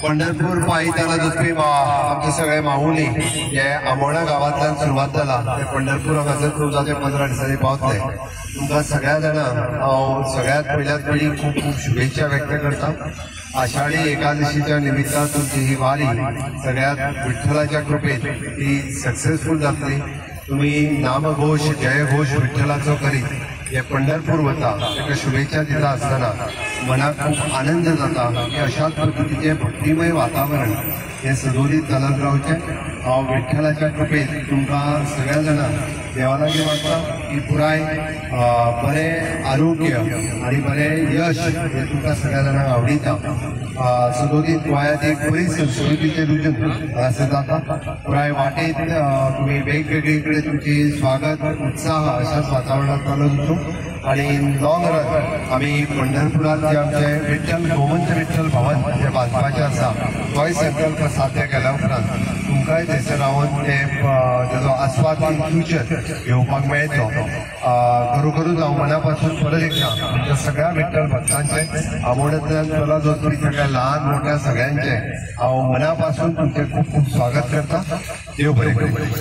पंढरपूर पायी चलत वचपी आमचे सगळे माऊली हे आमोणा गांवांतल्यान सुरवात जाला ते पंढरपूर हांगासर 14 ते 15 दिसांनी पावतले. तुमकां सगळ्या जाणांक हांव सगळ्यात पयल्यात पयलीं खूब खूब शुभेच्छा व्यक्त करता. आषाढी एकादशीच्या निमित्तान तुमची ही वारी सगळ्यात विठ्ठलाच्या कृपेत ती सक्सेसफूल जातली. तुमी नामघोष जयघोष विठ्ठलाचो करीत हे पंढरपूर वता ताका शुभेच्छा दिता आसतना मनाक खूब आनंद जाता की अशाच पद्दतीचें भक्तिमय वातावरण हें सदोदीत चलत रावचें. हांव विठ्ठलाच्या कृपेत तुमकां सगळ्या जाणांक देवा लागीं मागता की पुराय बरें आरोग्य आनी बरें यश हें तुमकां सगळ्या जाणांक आवडिता. सदोदीत गोंयांत एक बरी संस्कृतीचें रुजून हांगासर जाता. पुराय वाटेत तुमी वेगवेगळे कडेन तुमची स्वागत उत्साह अशाच वातावरणांत चालत वचूं आनी लॉंग रन आमी पंढरपुरांत जे आमचें विठ्ठल गोमंत विठ्ठल भवन जें बांदपाचें आसा तोय संकल्प साध्य केल्या उपरांत तुमकांय थंयसर रावन ते तेजो आस्वाद इन फ्युचर घेवपाक मेळटलो. खरोखरूच हांव मना पासून परत एकदां तुमच्या सगळ्या विठ्ठल भक्तांचें, आमोण्यांतल्यान चलत वचपी सगळ्या ल्हान मोठ्या सगळ्यांचें हांव मना पासून तुमचें खूब खूब स्वागत करता. देव बरें करूं.